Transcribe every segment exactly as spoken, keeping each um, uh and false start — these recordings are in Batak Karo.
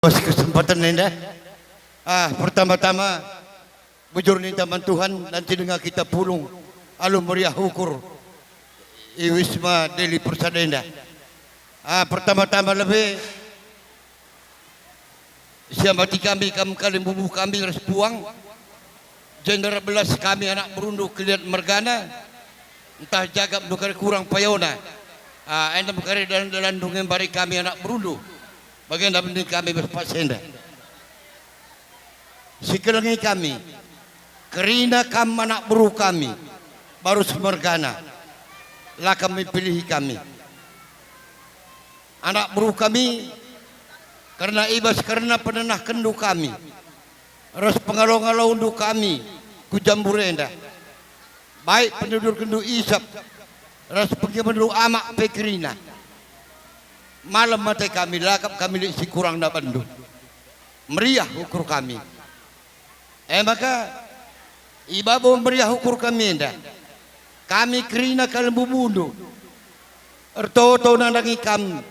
Bas kesempatan enda, ah, pertama-tama, bujur ninta man Tuhan, nanti denga kita pulung alu meriah ukur i Wisma Deli Persada enda. Ah, pertama-tama lebe, siamati kami kam kalimbubu kami ras puang, jenda erbelas kami anak berundu keliat mergana, ntah jagapndu kari kurang payona. Ah, enda me kari dalan-dalanndu ngembari kami anak berundu, bagenda mending kami bas paksa enda. Sikelengi kami, kerina kam anak beru kami, barus mergana, la kam ipilihi kami. Anak beru kami, kerna i bas kerna penenahkenndu kami, ras pengalo-ngalondu kami ku Jambur enda, baik penudurkenndu isap ras pengkemenndu amak pe kerina. Malem ate kami, la kap kami lit si kurang ndabanndu. Meriah ukur kami. E maka, i babo meriah ukur kami enda, kami kerina kalembubundu, ertoto nandangi kam,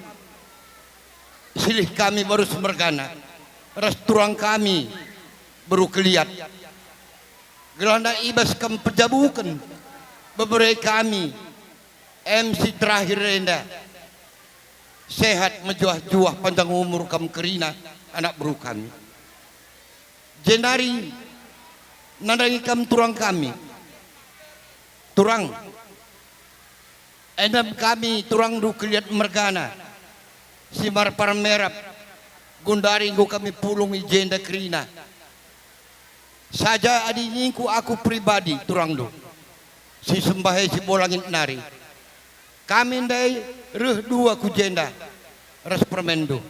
silih kami barus mergana, ras turang kami beru keliat, gelahna i bas kam pejabuken bebere kami, em si terakhir enda. Sehat mejuah-juah panjang umur kam kerina anak beru kami. Jenari nandangi kam turang kami. Turang, endam kami turangndu keliat mergana, si marpar merap, gundari enggo kami pulung i jenda kerina. Saja adi ningku aku pribadi turangndu, si sembahe si bo langit nari, kami ndai reh dua ku jenda ras permenndu.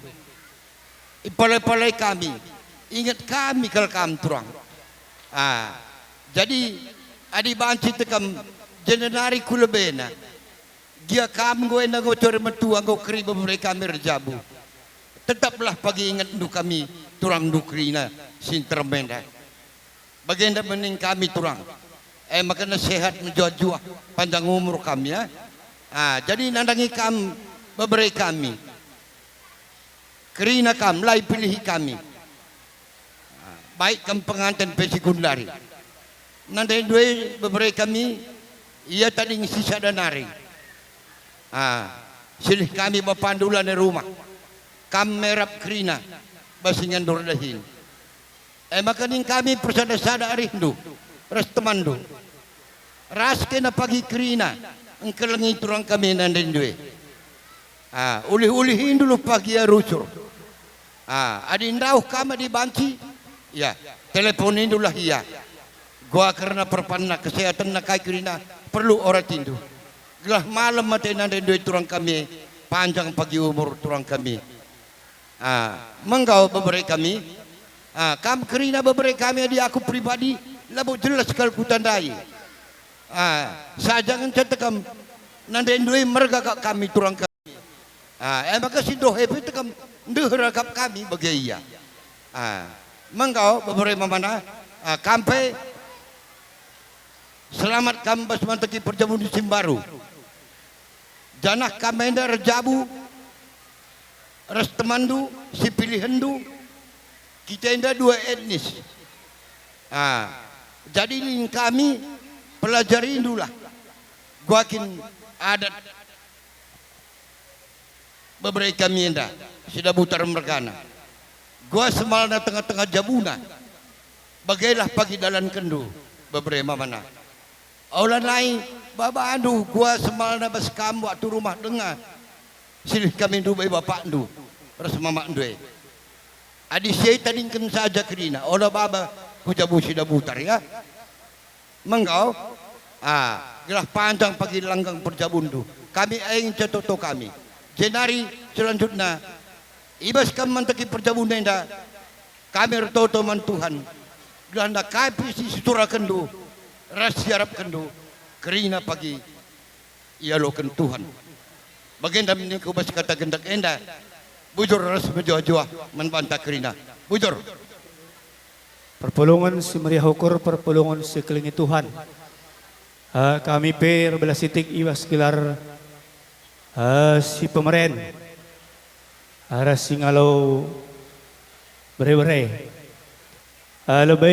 Ipalai-palai kami, inget kami kal kam turang. Ah, jadi adi banci tekam jenda nari ku lebena, gia kam enggo enda enggo core metua enggo keri bebere kami erjabu. Tetaplah pagi ingetndu kami turangndu kerina si nterem enda. Bagenda mening kami turang. E maka sehat mejuah-juah panjang umur kami ya. Ah, jadi nandangi kam bebere kami. Kerina kam la ipilihi kami. Ah, baik kam penganten pe si gundari. Nandangi ndai bebere kami, ia tading si sada nari. Ah, silih kami bapandu lanai rumah. Kam merap kerina, bas ingandu erdahin. E maka ning kami persada-sada arihndu ras temanndu. Ras kena pagi kerina engkelengi turang kami nandangi ndai. Ah, ulih-ulihindu lah pagi ia rusur. Ah, adi ndauh kam adi banci, ya, teleponindulah ia. Gua kerna perpanna kesehatenna kai kerina perlu oratindu. Gelah malem ate nandangi ndai turang kami, panjang pagi umur turang kami. Ah, menggau bebere kami. Ah, kam kerina bebere kami adi aku pribadi labo jelas kal kutandai. Ah, saja ngenca tekam nandangi ndai merga kap kami turang kami. Ah, e maka si ndohe pe tekam ndeher akap kami bage ia. Ah, menggau bebere mamana, ah, kam pe selamat kam bas manteki perjabun si mbaru. Janah kam enda erjabu ras temanndu si pilihenndu, kita enda dua etnis. Ah, jadi ning kami pelajarindulah gua kin adat bebere kami enda, si Dabutar mergana. Gua semalna tengah-tengah jabuna. Bagelah pagi dalankenndu, bebere mamana. Ola nai babandu gua semalna bas kam waktu rumah denga, silih kami ndubai bapakndu ras mamakndu e. Adi si e tadingken saja kerina, ola baba ku jabu si Dabutar, ya. Menggau? Ah, gelah panjang pagi langgang perjabunndu. Kami e ngenca toto kami. Jenari selanjutna, i bas kam manteki perjabun enda, kami ertoto man Tuhan, gelah kai pe si isurakenndu ras siarapkenndu, kerina pagi ialoken Tuhan. Bagenda ningku bas kata gendek enda, bujur ras mejuah-juah man banta kerina. Bujur. Perpulungen si meriah ukur, perpulungen si kelengi Tuhan. Eh, kami pe erbelas sitik i bas gelar, eh, si pemeren. Arah si ngalo Bere-bere. Eh, lebe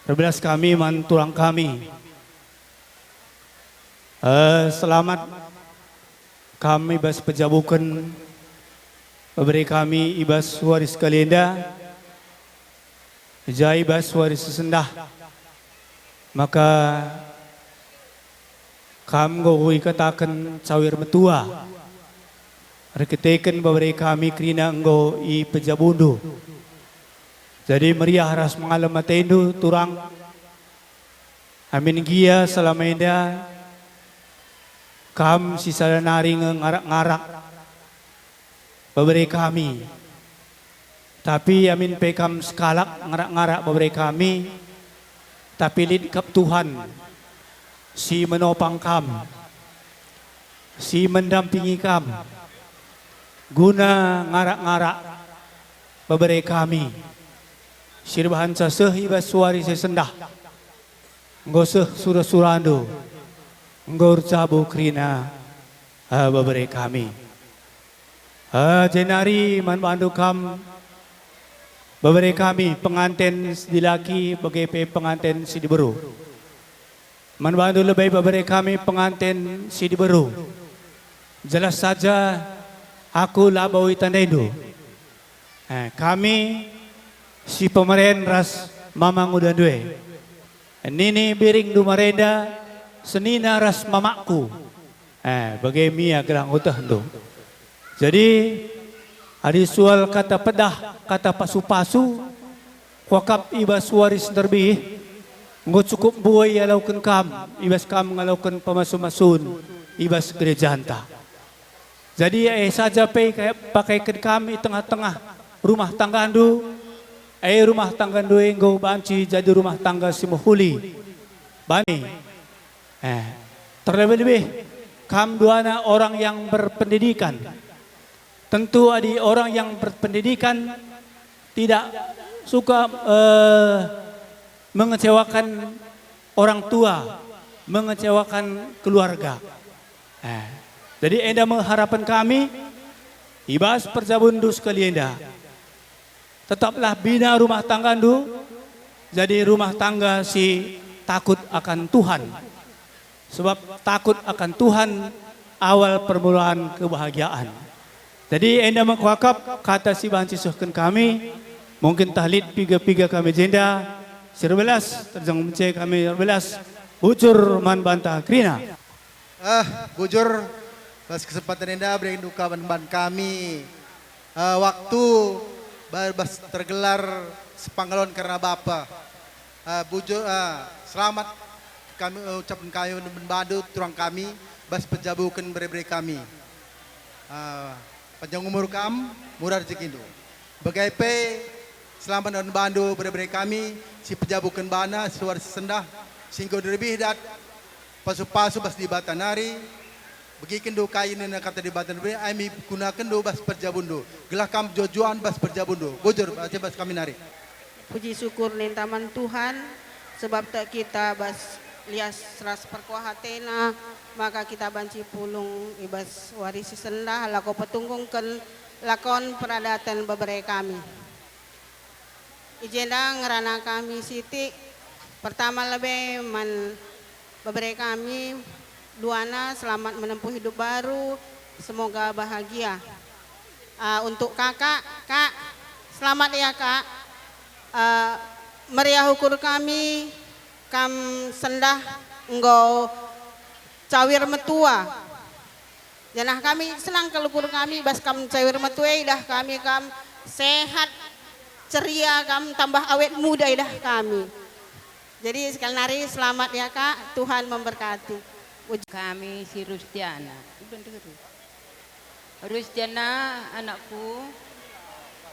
erbelas kami man turang kami. Eh, selamat kami bas pejabuken bebere kami i bas wari si kalenda, i ja i bas wari si sendah. Maka kam enggo ikataken cawir metua, erkiteken bebere kami kerina enggo ipejabundu. Jadi meriah ras malem atendu, turang. Amin gia selama enda kam si sada nari nge ngarak-ngarak bebere kami. Tapi amin pe kam sekalak ngarak-ngarak bebere kami, tapi lit kap Tuhan si menopang kam, si mendampingi kam, guna ngarak-ngarak bebere kami si erbahanca seh i bas wari si sendah. Enggo seh sura-surandu, enggo erjabu kerina, eh, bebere kami. Eh, jenari man bandu kam, bebere kami, penganten si dilaki bage pe penganten si diberu. Man bandu lebe bebere kami penganten si diberu. Jelas saja aku labo itandaindu. Eh, kami si pemeren ras mama ngudandu e. Nini biringndu marenda, senina ras mamakku. Eh, bage mia gelah ngutehndu. Jadi, adi soal kata pedah, kata pasu-pasu, kuakap i bas wari si nterbi, enggo cukup mbue ialauken kam, i bas kam ngaloken pemasu-masun i bas gerejanta. Jadi, eh, saja pe kaya pakaiken kam i tengah-tengah rumah tanggandu, eh, rumah tanggandu enggo banci jadi rumah tangga si mehuli. Bani, eh, terlebih-lebih kam duana orang yang berpendidikan. Tentu adi orang yang berpendidikan tidak suka, eh, mengecewakan orang tua, mengecewakan keluarga. Eh, jadi enda me harapen kami, i bas perjabunndu sekali enda. Tetaplah bina rumah tanggandu, jadi rumah tangga si takut akan Tuhan. Sebab takut akan Tuhan awal permulaan kebahagiaan. Jadi enda me kuakap kata si banci sehken kami, mungkin tah lit piga-piga kami jenda, si erbelas, terjeng mence kami erbelas, bujur man banta kerina. Eh, bujur, bas kesempatan enda berindu kawan-kawan kami, eh, waktu ba-, bas tergelar sepanggalon karena bapa. Eh, bujur, eh, selamat kami, eh, ucapken kami man bandu turang kami bas pejabuken bere-bere kami. Eh, panjang umur kam, murah rejekindu. Bage pe, selamat man bandu bere-bere kami si pejabuken bana suar sendah, si enggo derbih dat pasu-pasu bas Dibata nari, begikenndu kai nina kata Dibata nari, ai me igunakenndu bas perjabunndu, gelah kam jojoan bas perjabunndu. Bujur, baca bas kami nari. Puji syukur ninta man Tuhan, sebab tek kita bas lias ras perkuah atena, maka kita banci pulung i bas wari si sendah, lako petunggungken lakon peradaten bebere kami. I jenda ngerana kami sitik, pertama lebe man bebere kami, duana selamat menempuh hidup baru, semoga bahagia. Ah, untuk kakak, Kak, selamat ya, Kak. Ah, meriah ukur kami, kam sendah enggo cawir metua. Janah kami senang kal ukur kami bas kam cawir metua, idah kami kam sehat, ceria, kam tambah awet muda idah kami. Jadi sekali nari selamat ya, Kak, Tuhan memberkati. Uj- Kami si Rustiana. Udah nderu. Rustiana, anakku,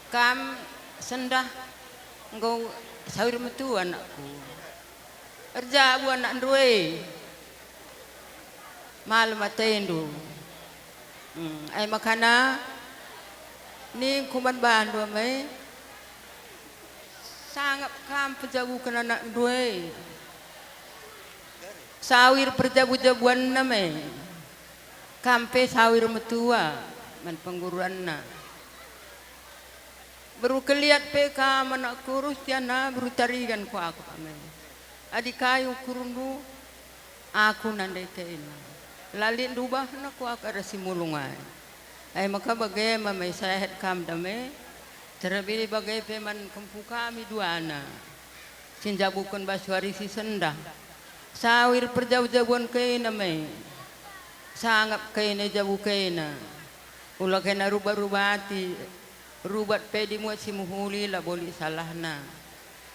kam sendah enggo sawir metua, anakku. Erjabu anakndu e. Malem atendu. Hmm, ai makana ningku man bandu ame, sangap kam pejabuken anakndu e. Sawir perjabu-jabuanna me. Kam pe sawir metua man pengguruanna. Beru Keliat pe kam anakku, Rustiana beru Tarigan kuakap ame. Adi kai ukurndu, aku nande kena. La lit ndubahna kuakap ras si mulung ai. Ai maka bage me sehat kam dame, terlebih bage pe man kempu kami duana. Si njabuken bas wari si sendah. Sawir perjabu-jabuan kena me. Sangap kena jabu kena. Ula kena rubat-rubat ati. Rubat pe dimuat si mehuli labo lit salahna.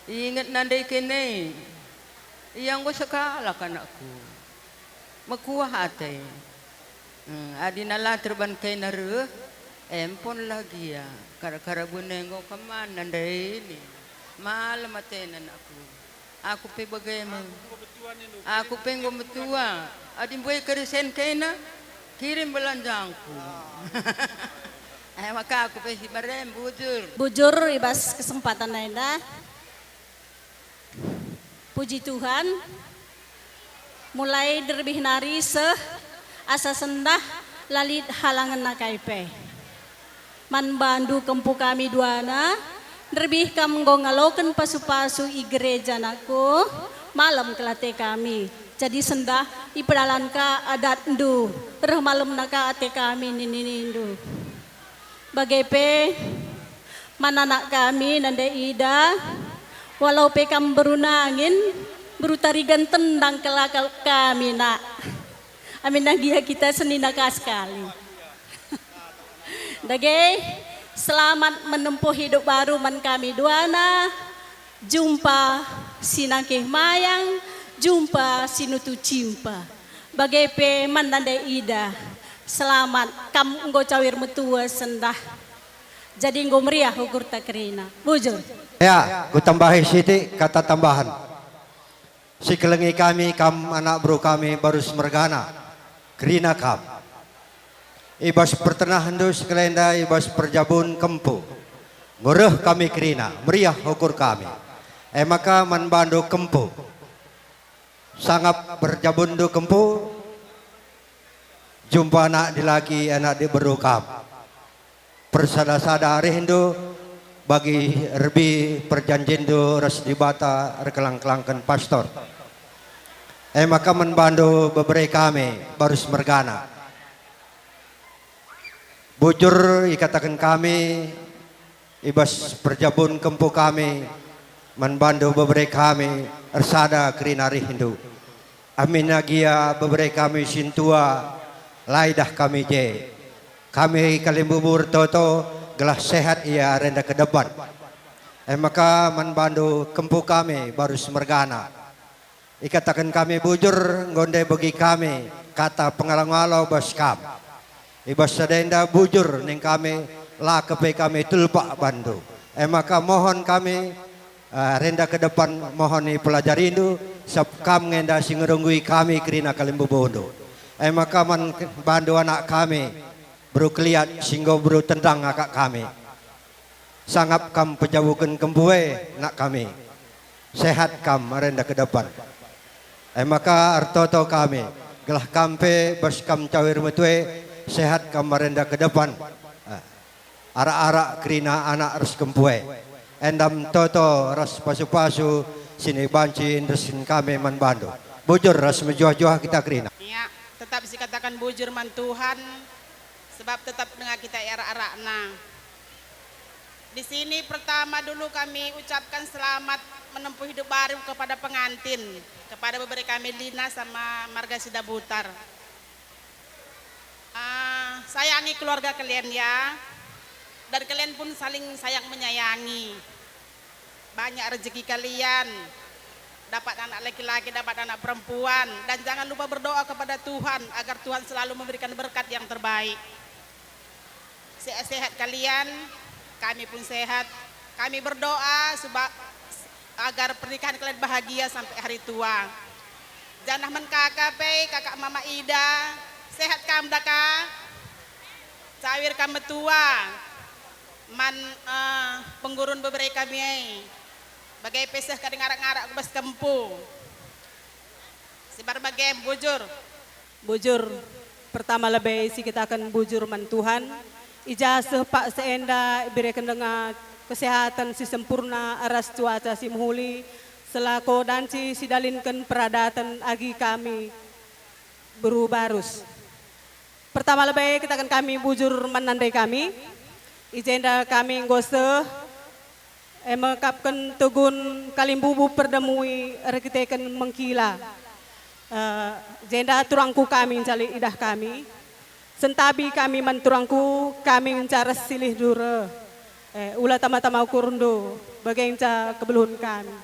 Inget nande kena. Ia enggo sekalak anakku. Mekuah ate. Hmm, adi nala terban kena reh, empon la gia. Kara-kara bune enggo keman nandai ini. Malem atena anakku. Aku pe bage me. Aku pe enggo metua. Adi mbue kerisen kena, kirim belanjangku. Eh, maka aku pe si barem bujur. Bujur i bas kesempatan enda. Puji Tuhan, mulai derbih nari seh asa sendah la lit halangenna kai pe. Man bandu kempu kami duana, derbih kam enggo ngaloken pasu-pasu i gereja nakku, malem kelate kami. Jadi sendah ipedalan ka adatndu, reh malemna ka ate kami nini-ninindu. Bage pe, man anak kami nande Ida, walau pe kam beru nangin, beru Tarigan tendang kelakap kami, Nak. Amin agia kita senina ka sekali. Dage, selamat menempuh hidup baru man kami duana, jumpa si nangkih mayang, jumpa si nutu cimpa. Bage pe man nande Ida, selamat kam enggo cawir metua sendah. Jadi enggo meriah ukurta kerina. Bujur. Ya, kutambahi sitik kata tambahan. Sikelengi kami kam anak beru kami Barus mergana. Kerina kam. I bas pertenahndu sekalenda i bas perjabun kempu. Enggo reh kami kerina, meriah ukur kami. E maka man bandu kempu. Sangap perjabunndu kempu. Jumpa anak dilaki, anak diberu kam. Persada-sada arihndu bagi erbi perjanjinndu ras Dibata erkelang-kelangken pastor. E maka man bandu bebere kami, Barus mergana. Bujur ikataken kami, i bas perjabun kempu kami, man bandu bebere kami, ersada kerina arihndu. Amin agia bebere kami sintua, la idah kami je. Kami kalimbubu ertoto, gelah sehat ia arenda ke depan. E maka man bandu kempu kami Barus mergana. Ikataken kami bujur, enggo ndai begi kami kata pengalo-ngalo bas kam. I bas sada enda bujur ning kami, la kepe kami tulpak bandu. E maka mohon kami, eh, renda ke depan mohon ipelajarindu, sabap kam nge enda si ngerunggui kami kerina kalimbubundu. E maka man bandu anak kami, beru Keliat si enggo beru tendang akap kami. Sangap kam pejabuken kempu e, nak kami. Sehat kam arenda ke depan. E maka ertoto kami, gelah kam pe bas kam cawir metua e, sehat kam arenda ke depan. Eh, arak-arak kerina anak ras kempu e. Enda ertoto ras pasu-pasu si banci ndersihken kami man bandu. Bujur ras mejuah-juah kita kerina. Ya, tetap sikataken bujur man Tuhan, sebab tetap denga kita i arak-arakNa. Di sini pertama dulu kami ucapkan selamat menempuh hidup baru kepada pengantin, kepada bebere kami Lina sama marga Sidabutar. Ah, sayangi keluarga kalian ya, dan kalian pun saling sayang menyayangi. Banyak rezeki kalian, dapat anak laki-laki, dapat anak perempuan, dan jangan lupa berdoa kepada Tuhan agar Tuhan selalu memberikan berkat yang terbaik. Sehat-sehat kalian, kami pun sehat. Kami berdoa suba-, agar pernikahan kalian bahagia sampai hari tua. Janah man kaka pe, kakak mama Ida, sehat kam da ka? Cawir kam metua man, eh, penggurun bebere kami e. Bage pe seh ka ngarak-ngarak ku bas kempu. Si bage bujur. Bujur, pertama lebe sikataken bujur man Tuhan, i ja seh paksa enda ibereken denga kesehaten si sempurna ras cuaca si mehuli, selaku danci si dalinken peradaten agi kami beru barus. Pertama lebe kataken kami bujur man nande kami, i jenda kami enggo seh, e mekapken tugun kalimbubu perdemui erkiteken mengkila. Eh, jenda turangku kami njali idah kami. Sentabi kami man turangku, kami ngenca ras silih dure. Eh, ula tama-tama ukurndu, bage ngenca kebeluhen kami.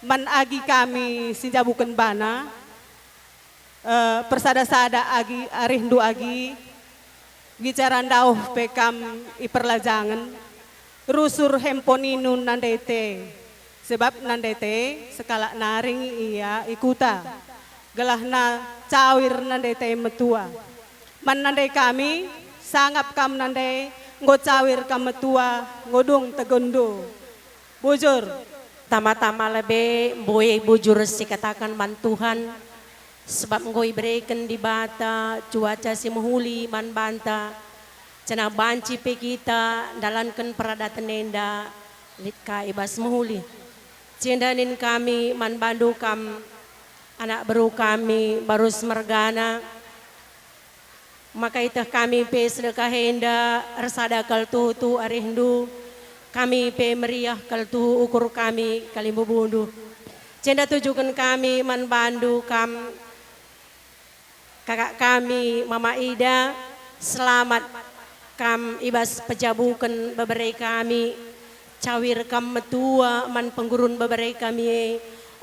Man agi kami si njabuken bana, eh, persada-sada agi arihndu agi, bicara ndauh pe kam iperlajangen, rusur hempo ninu nande te, sebab nande te sekalak nari nge ia i kuta, gelahna cawir nande te metua. Man nande kami, sangap kam nande, enggo cawir kam metua, enggo dung teguhndu. Bujur. Tama-tama lebe mbue bujur si kataken man Tuhan, sebab enggo ibereken Dibata cuaca si mehuli man banta, janah banci pe kita ndalanken peradaten enda lit ka i bas mehuli. Jenda nin kami man bandu kam, anak beru kami, barus mergana, maka ieteh kami pe sedekah enda ersada kal tuhu-tuhu arihndu, kami pe meriah kal tuhu ukur kami kalimbubundu. Jenda tujuken kami man bandu kam, kakak kami, Mama Ida, selamat kam i bas pejabuken bebere kami, cawir kam metua man penggurun bebere kami e,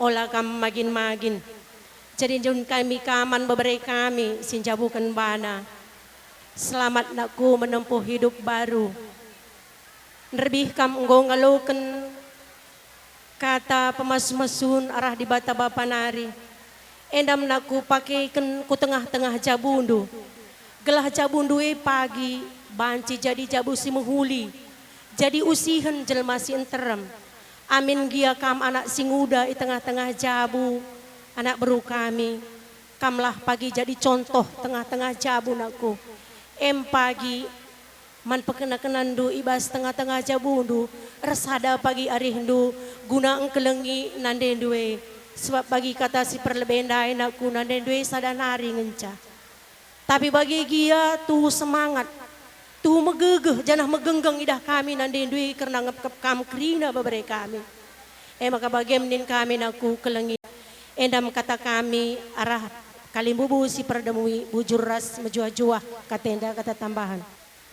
ola kam magin-magin. Jadi njun kami ka man bebere kami si njabuken bana. Selamat nakku menempuh hidup baru. Nderbih kam enggo ngaloken kata pemasu-masun arah Dibata Bapa nari. Enda me nakku pakeken ku tengah-tengah jabundu, gelah jabundu e pagi banci jadi jabu si mehuli, jadi usihen jelma si nterem. Amin gia kam anak si nguda i tengah-tengah jabu, anak beru kami. Kamlah pagi jadi contoh tengah-tengah jabu, nakku. Em pagi man pekena-kenandu i bas tengah-tengah jabundu, ersada pagi arihndu, guna engkelengi nandendu e. Sebab bagi kata si perlebe ndai, nakku, nandendu e sada nari ngenca. Tapi bage gia tuhu semangat, tuhu megegeh janah megenggeng idah kami nandendu e kerna ngepkep kam kerina bebere kami. E maka bage me nin kami, nakku, kelengi. Enda me kata kami arah kalimbubu si perdemui, bujur ras mejuah-juah, kata enda kata tambahan.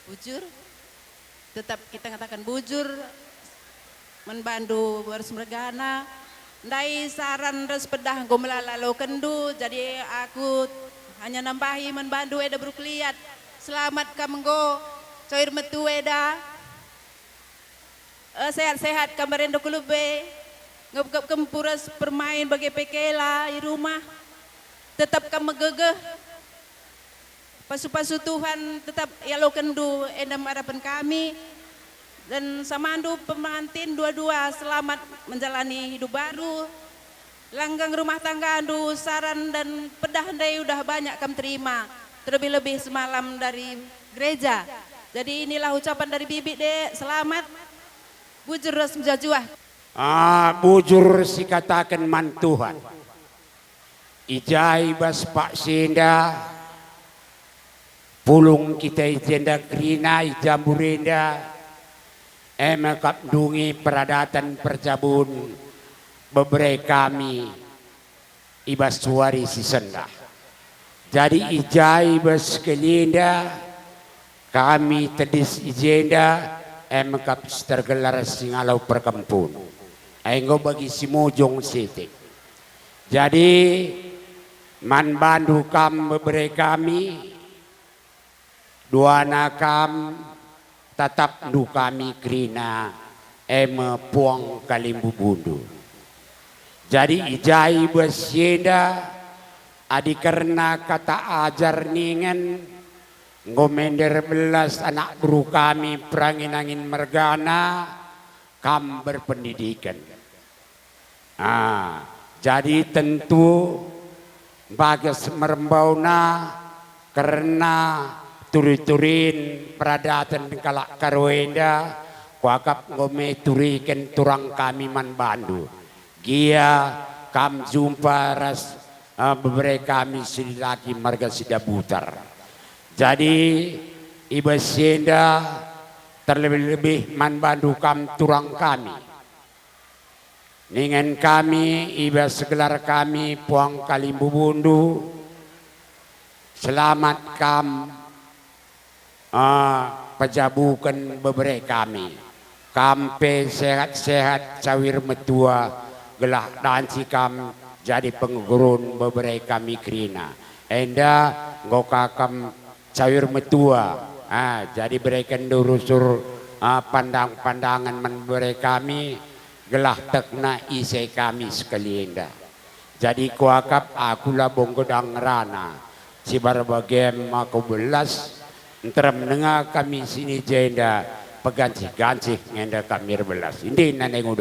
Bujur, tetap kita ngataken bujur, man bandu barus mergana, ndai saran ras pedah enggo melala lokenndu, jadi aku hanya nambahi man bandu eda beru keliat. Selamat kam enggo cawir metua eda. Eh, sehat-sehat kam barenda ku lebe, ngepkep kempu ras permain bage pe kela i rumah. Tetap kam megegeh. Pasu-pasu Tuhan tetap ialokenndu enda me arapen kami, dan samandu pengantin dua-dua selamat menjalani hidup baru. Langgang rumah tanggandu, saran dan pedah ndai udah banyak kam terima, terlebih-lebih semalam dari gereja. Jadi inilah ucapan dari Bibi, Dek, selamat, bujur ras mejuah-juah. Ah, bujur si kataken man Tuhan. I ja i bas pak si enda, pulung kita i jenda kerina i jambur enda, e me kap ndungi peradaten perjabun bebere kami i bas wari si sendah. Jadi i ja i bas kali enda, kami tedis i jenda, e me kap si tergelar si ngalo perkempun. Ai enggo bagi si mujung sitik. Jadi, man bandu kam bebere kami, duana kam tatapndu kami kerina, e me puang kalimbubundu. Jadi i ja i bas si enda, adi kerna kata ajar ningen, enggo mender belas anak beru kami perangin-angin mergana, kam berpendidiken. Ah, jadi tentu bages merembauna kerna turi-turin peradaten kalak Karo enda, Kuakap enggo me turiken turang kami man bandu. Gia kam jumpa ras, eh, bebere kami si dilaki marga Sidabutar. Jadi, i bas si enda terlebih-lebih man bandu kam turang kami. Ningen kami i bas gelar kami puang kalimbubundu, selamat kam, ah, pejabuken bebere kami. Kam pe sehat-sehat cawir metua, gelah danci kam jadi penggerun bebere kami kerina. Enda enggo ka kam cawir metua, ah, jadi berekenndu rusur, ah, pandang-pandangen man bebere kami, gelah tekna ise kami sekali enda. Jadi kuakap aku labo nggedang ngerana, si bage me aku belas, nterem denga kami sini jenda, pegancih-gancih nge enda kami erbelas. Indi nande nguda.